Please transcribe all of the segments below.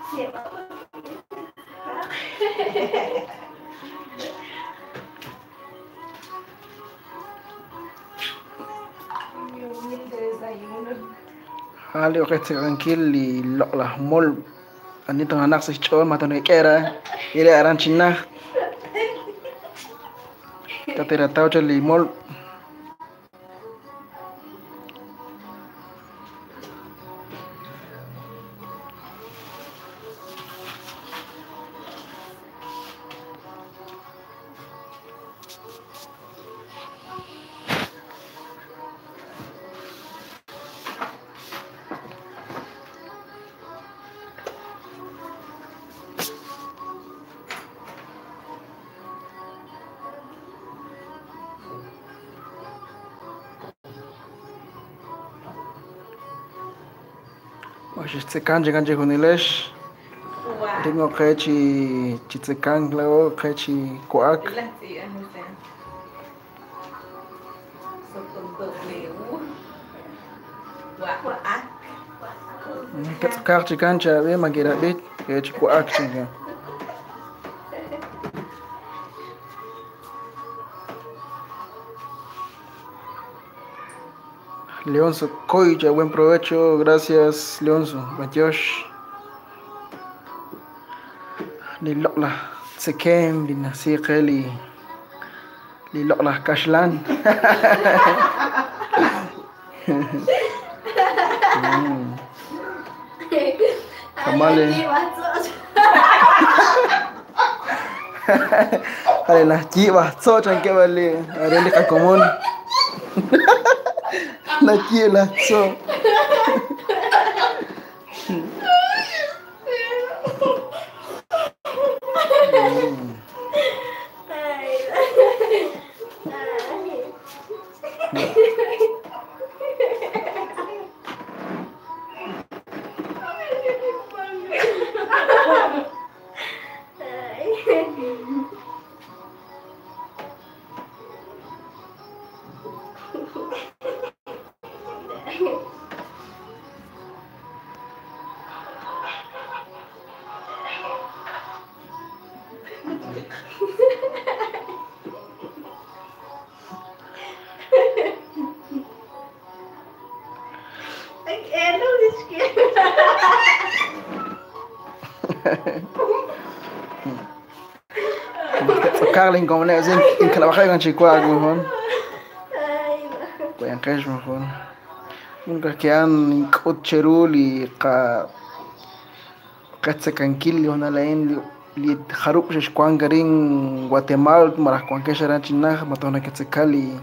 Mi humilde desayuno. Hali oqetziqankil li loq'laj mol anito nanaq sa xch'ool matonek'era ire aran chinaj taterataw cha li mol. Waxixtzekan chikan chijunilex Guau. ringo qe chi chitzekan luego qe chi kuak. Las tías, o sea. So con W. Guau. Ketzkaj chikan chabi makirabit qe chi kuak chikan. Leonzo Coya, buen provecho, gracias Leonzo, Matiosh. Li loqla tsekem, li nasiqe, li loqla kashlan. Tamales. Ale las chivas, sochan que vale, areli común. La chivas, so. Carlin como le hacen en Calabaja con Chicuac, mejor. Cuyanquesh, mejor. Nunca quedan cocherul y ka katsekanquil una lain li harup xixkuankarin Guatemala marajkuankex aran chinaj matona ketsekali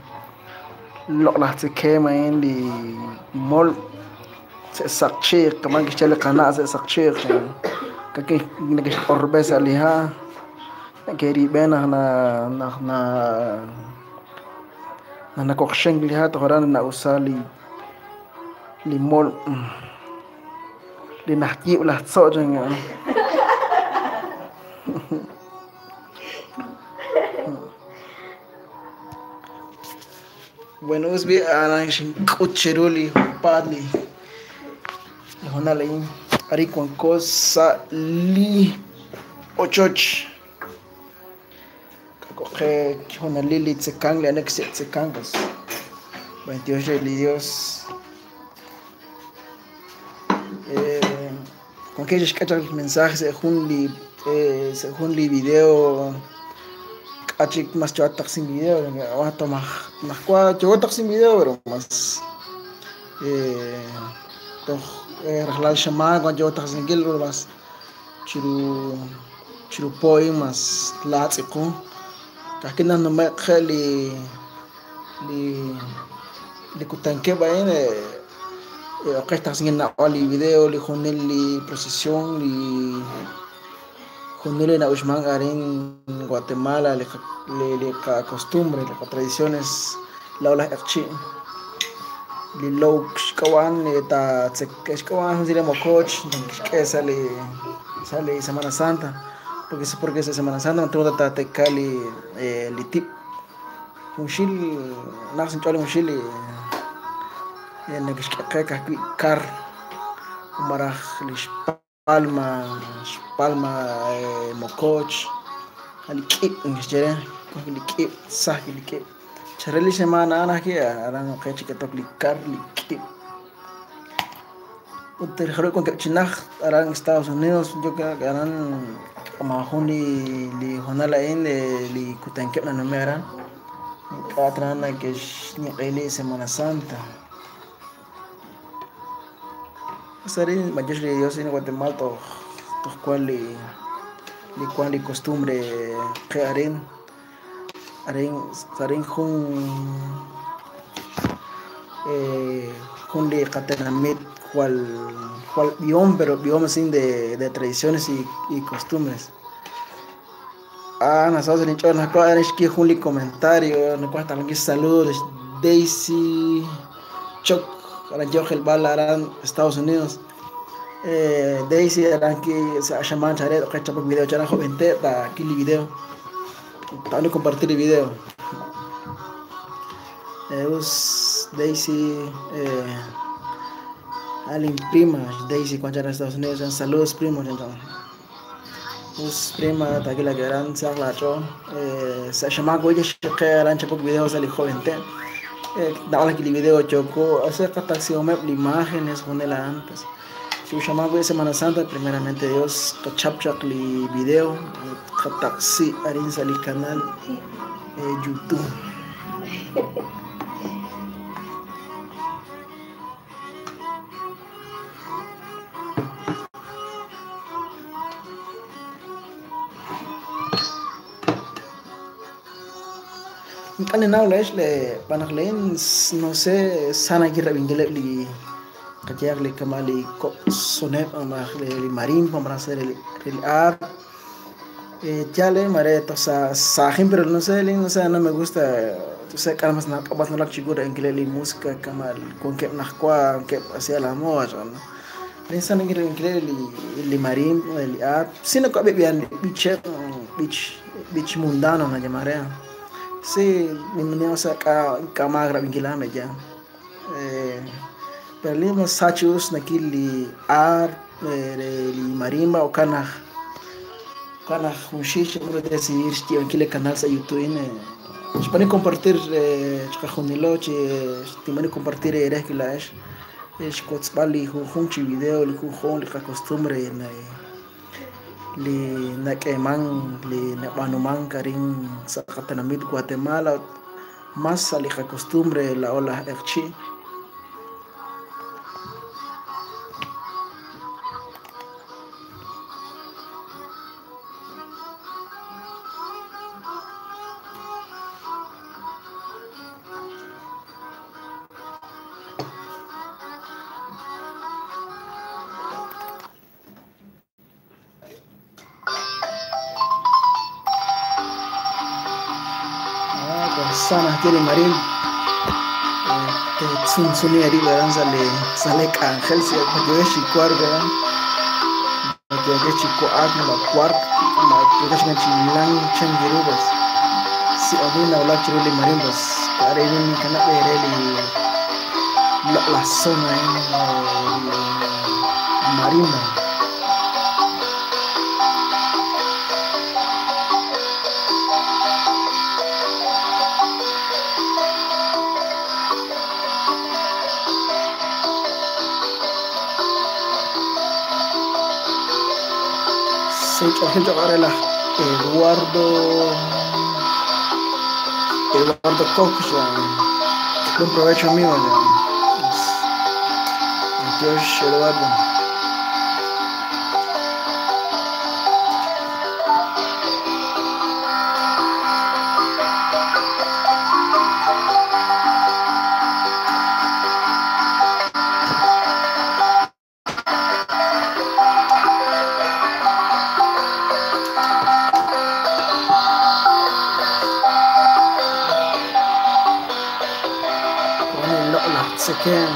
loqlajtzikema en li mol se'saqchiq kaman kixchali qana' se'saqchiq kaki nakixq'orbesa liha nakeribe naj na naj na naj nakoqxen liha tojoran na usa li li mol li najyib lajtzo'chan. Bueno, usbi anan xink'utcheruli padli jonalei ari cosa li ochoch kakoje jonalili tzekan le anex tzekan pues 28 li Dios con que escuchar el mensaje según li video achik más yo sin video más más yo sin video pero más rajlal shama cuando yo sin gil más chiru chiru poi más latziku que no me li li li kutanke baen orquesta sin na li video li jonel li procesión li jonel na ushman aren Guatemala li li costumbre li tradiciones la ola erchi li low xkawan li ta tsekexkawan zile mokoch que sale sale Semana Santa porque esa Semana Santa no tengo ta tekali li tip unxil naxin chole unxil en kar maraj li Palma, Palma Mokoch, alik'ib' nkixyere lik'ib' saj lik'ib' chare li semana ana ki aran qe chiketok li kar lik'ib' ut el jarub' con chinaj aran Estados Unidos yo creo que aran majun li jonal a'in li kutankeb' nanume aran k'atran kex niq'eli Semana Santa. Sari mayox li Dios en Guatemala toj cual li cual li costumbre qe arin arin sarin jun li qatenamit cual biom pero biom sin de tradiciones y costumbres. Ah, nosotros en chon acá es que jun li comentario no cuesta aquí saludos Daisy Choc aran Joel Bala aran Estados Unidos. Daisy aran que se llaman charet que chapo video charan joven ta aquí li video ta no compartir el video. Us Daisy alin prima Daisy cuando en Estados Unidos saludos primo us prima ta que la gran se habla yo se llama goye que aran chapo video sali joven te daba aquí el video choco hace captación imágenes con el antes. Si llamamos de Semana Santa, primeramente Dios, cachapchak li video, cataxi arin sali canal YouTube. No sé, sana que li li kamali sonep li marín para hacer el art chale mare o sea sajin pero no sé no sé no me gusta o sea calmas na kabas no la chigura en que li música kamal con que nakwa que hacia la moda no pensan en que li marín el art sino que bien biche bich mundano na llamaré. Sí, mi o sea kamagra vingilame ya. Pero li sachus naki li art li marimba o kana junxix uno decidir si aquí le canal sa YouTube ne para compartir chajunilo che timani compartir eres que la es kotzbali junchi video li jun li costumbre na li nakeman li nabanuman karin sa katanamit Guatemala más a li costumbre la ola erchi. Sana tiene marín te tsun ari verán sale ángel si yo es chicuar verán yo que chico agna cuark ma yo que chilan changirubas si odina ola chiruli marimbas are ni kana bereli la zona en marimba. Eduardo Cox, buen provecho amigo. Dios Eduardo. Again.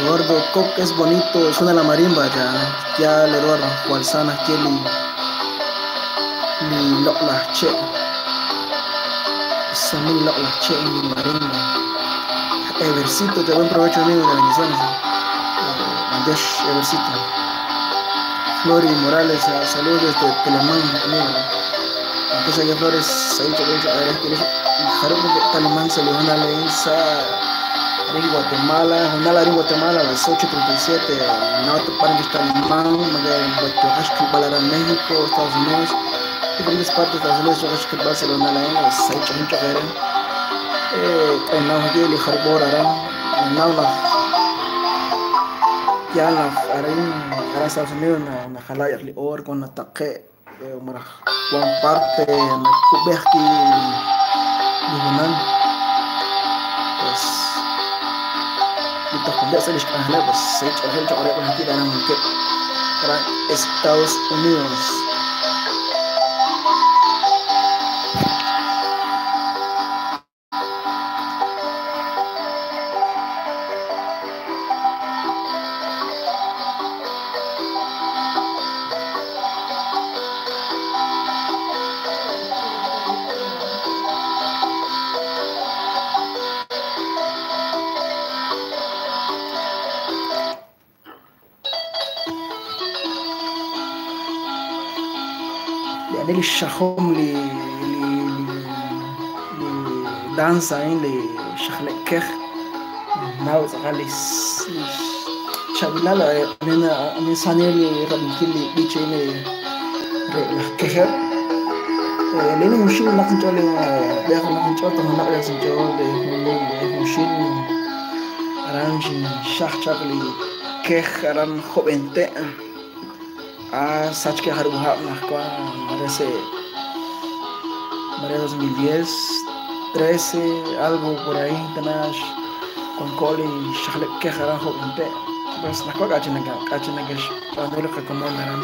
Eduardo Koch es bonito, suena la marimba ya, ya el Eduardo, Juan Kelly, ni Lola Che, Sammy Lola Che, ni marimba. Evercito, te buen provecho amigo de bendiciones. Andesh, Evercito. Flori Morales, saludos desde Telemán, amigo. Entonces aquí Flores, ahí a ver, Telemán se le una lensa. En Guatemala, jornada en Guatemala a las 8:37, en México, Estados Unidos, diferentes partes de Estados Unidos, Barcelona, Estados Unidos, parte, Estados Unidos. Shahom li danza li shahlekej naw tzaqal chabilala ni saneli rabikili biche ni relajkejer leni mushil naqnchol beq naqnchol tanaq sinchol mushil aran shahchaq li kej aran jovente a Sachke Harbuhab Nakwa parece 2010, 13, algo por ahí, Tanash con Coli, Shahlek Kejarajo, pues Nakwa Kachinaka, Kachinaka, Pandolo Kakomon, Aran,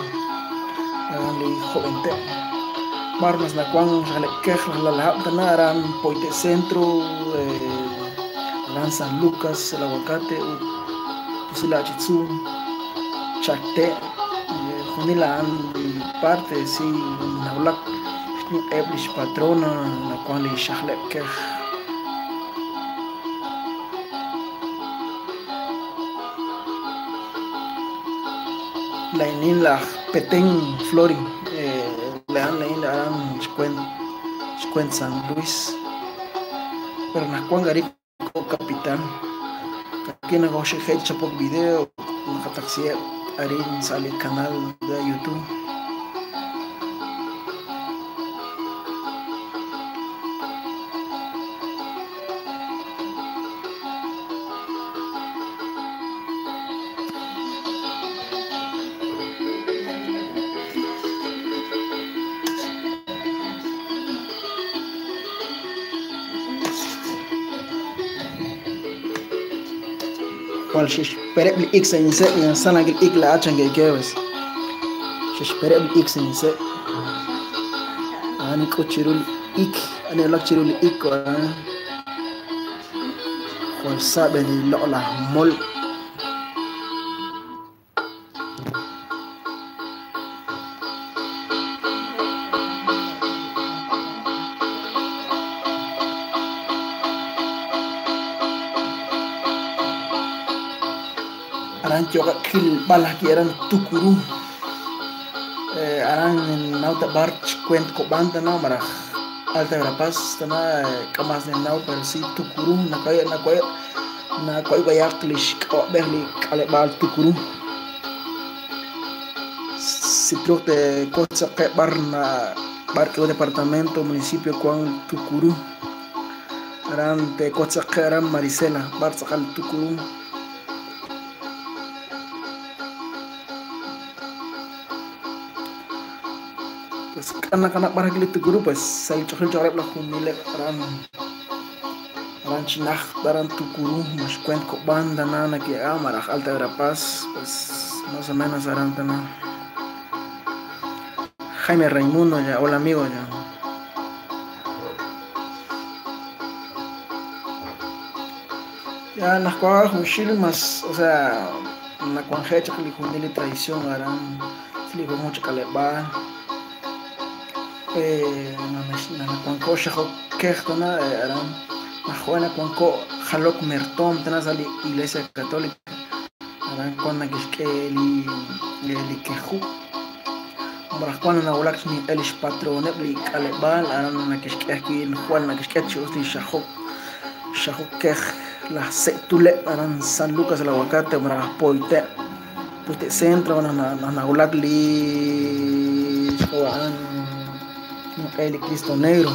Jovente, Barmas Nakwan, Shahlek Kej, Tanaran, Poite Centro, Aran San Lucas, el aguacate, Pusila Chitsu, Chacte. Junila parte sí naulak eblish patrona la cual shahlek la inin la Petén Flori la in la Xcuen San Luis pero na cuan Garico capitán aquí na goche chapok video na Arin sale canal de YouTube. Cual xixpereb x en c y en sana que ik la h en que quebes xixpereb x en c ani kuchirul ik ani lakchirul ik cual sabe ni lo la mol Kil balak eran tukuru aran nauta barch cuent cobanta no maraj Alta Verapaz tana kamas de nau pero sí tukuru nakoy nakoy nakoy bayaklish berli kalebal tukuru si de cosa que barna barco departamento municipio cuan tukuru aran de cosa que aran Marisela barzakal tukuru. Anak-anak para itu guru pues saya coklat lah humile aran aran chinaj aran tukuru mas cuenco banda nana que amaraj Alta Verapaz pues más o menos aran tana Jaime Raimundo ya hola amigo ya Ya najkuaj junxil mas, o sea, nakuanjech li junil tradición aran li junjun ch'aleb'al nakuanko xajok kej tana aran najue nakuanko jalok mertom tana sa li Iglesia Católica aran kuan nakixk'e li keju maraj kuan nawulak xniq'e lix patroneb li k'aleb'al aran nakixk'e ajwi' jwal nakixk'e chi us li xajok xajok kej laj se'tuleb' aran San Lucas el Aguacate maraj Poite Poite Centro nawulak li xk'ab'a'an niq'e li Cristo Negro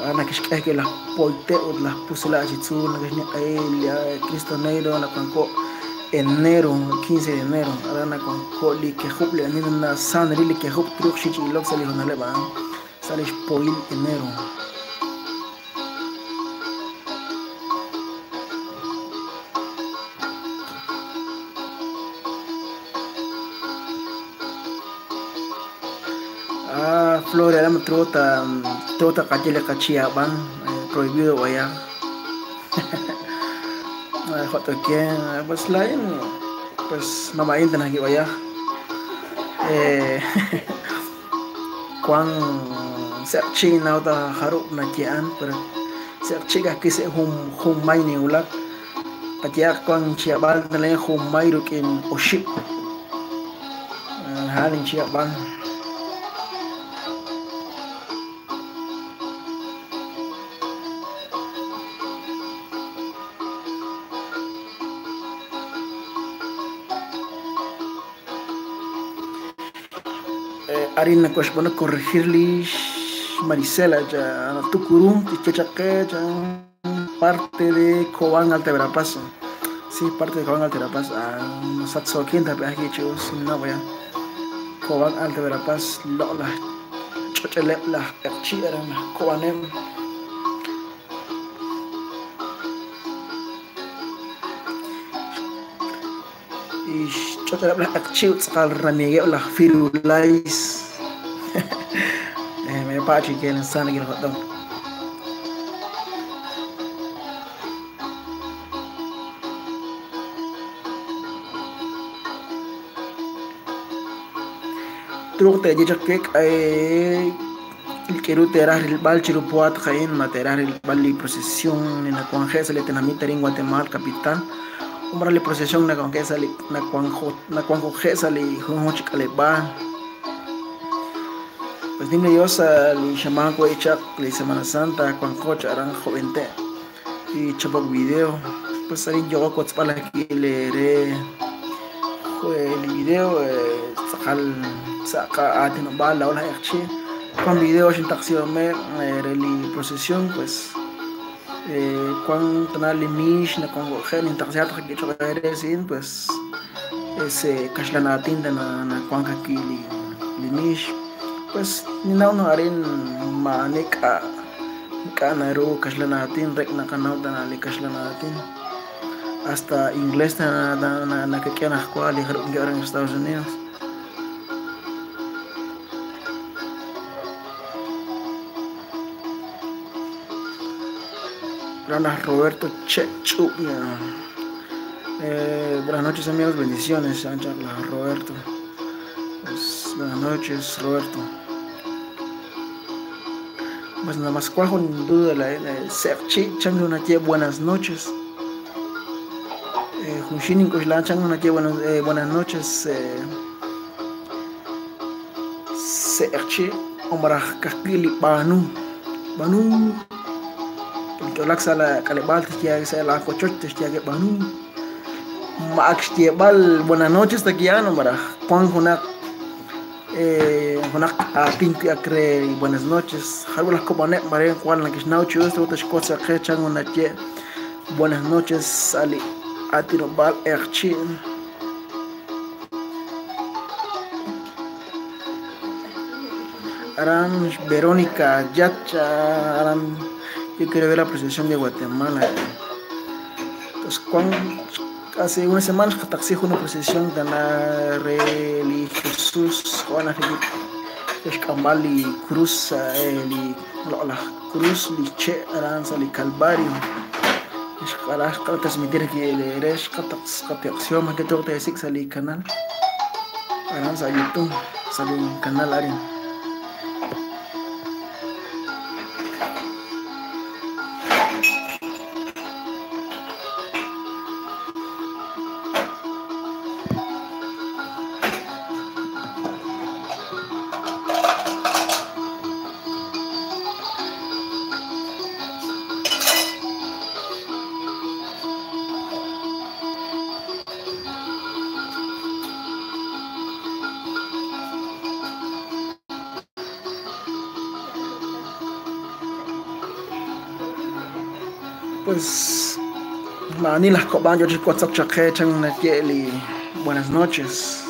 aran nakixk'e ajwi' laj Poite ut laj Pusula' chi tzuul nakixniq'e li Cristo Negro nakuanko enero 15 de enero aran nakuanko li kejub' li ani san ri li kejub' truuq xich'ilok sa' li jonaleb' a'an sa' lix poil enero. Ah, Flor, aram trota trota kachile kachiaban prohibido vaya. Joto que pues lain pues mama intan aquí vaya. Kuan se'chi nauta haru na kian pero se'chi ka kise hum hum mai ni ulak patia kuan chiabal nale hum mai rukin oship halin chiaban. Arina bueno corregirle Marisela ya Tucurú Tichachaqe ya parte de Cobán Alta Verapaz. Sí, parte de Cobán Alta Verapaz. Satsoquinta aquí chicos, no voy a Cobán Alta Verapaz, lo la chochele la eran las Cobanem. Y chochele la erchi ramigue la firulais. Me pachi que el sana que hot dog. Truc te dicho que el quiero terar el bal chirupuat jaén materar el bal y procesión en la cuanjesa le tenamita en Guatemala capital. Umbra le procesión na cuanjesa le na cuanjo na cuanjesa le junjo ba. Pues dime Dios al chamaco echak le Semana Santa cuanjo aran jovente y chapok video pues ahí yo cotzpala aquí leeré el video sakal saca atinobal la ola erchi con video sin taxiome reli procesión pues cuan tanali mish na con gen intaxiat que chocaresin pues ese kashlanatin na na cuan aquí li mish pues ni na no arin maanik a kanaru kashlanatin rek na kanaw na li kashlanatin hasta inglés na na na que quieran cual y en Estados Unidos. Rana Roberto Chechu. Buenas noches amigos, bendiciones, Roberto. Pues, buenas noches, Roberto. Pues nada más cuajo ni duda la Serchi Chang una buenas noches. Junshinin Koshlan Chang una buenas noches. Serchi Omraj Kakili Banu Banu Olaksa la kalebal te la cochoch te banu max bal buenas noches taquiano mara Juan Junak Junak a pinki acre buenas noches jalgo las copanet mare Juan la kishnauchu esto te cosa que chan una che buenas noches ali atiro bal erchi. Aran Verónica Yacha Aran. Yo quiero ver la procesión de Guatemala. Entonces, cuando hace unas semanas que una procesión de la Reli Jesús, Juana Escambali Cruz, la Cruz, Liche, Aranza, el Calvario. Transmitir que el más que todo te sale canal Aranza YouTube sale un canal Ari. Pues Manila Coban, yo chico buenas noches.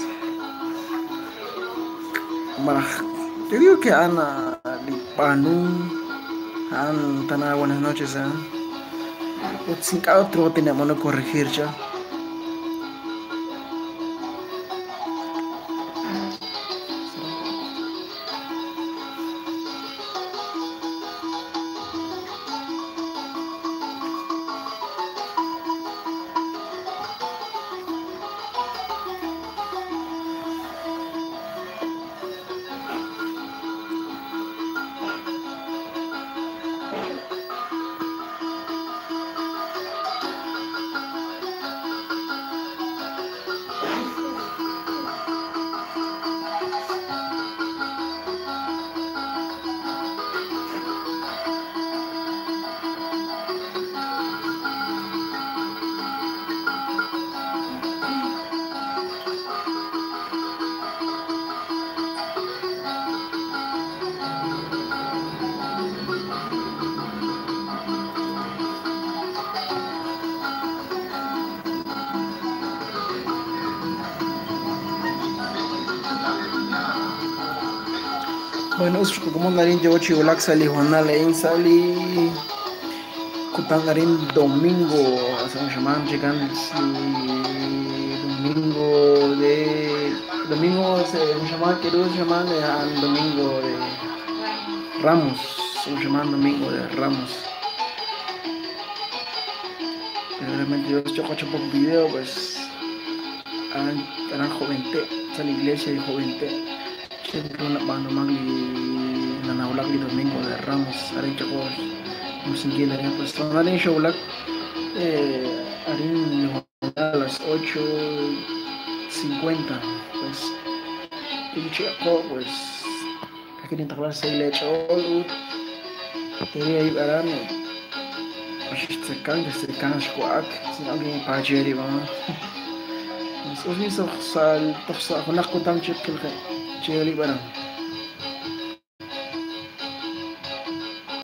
Yo digo que Ana Lipanu, Antana, buenas noches. Sin cada otro tenemos que corregir ya. Bueno, como narin yo chiulak sali juanale sali kutangarin domingo, hacemos llaman chican domingo de domingo se llama que se llama de domingo de Ramos, se llama domingo de Ramos. Realmente yo he hecho poco video, pues eran joven sali iglesia y joven siempre una banda magli nanawlak li domingo de Ramos arin chako musingi na pues arin showlak arin a las 8:50 pues pinche ako pues aquí ni taklan sa leche all tenía ahí aran sekan sekan squat sin alguien pajeri va pues os miso sal tofsa hunak kutang chikil Chili barang.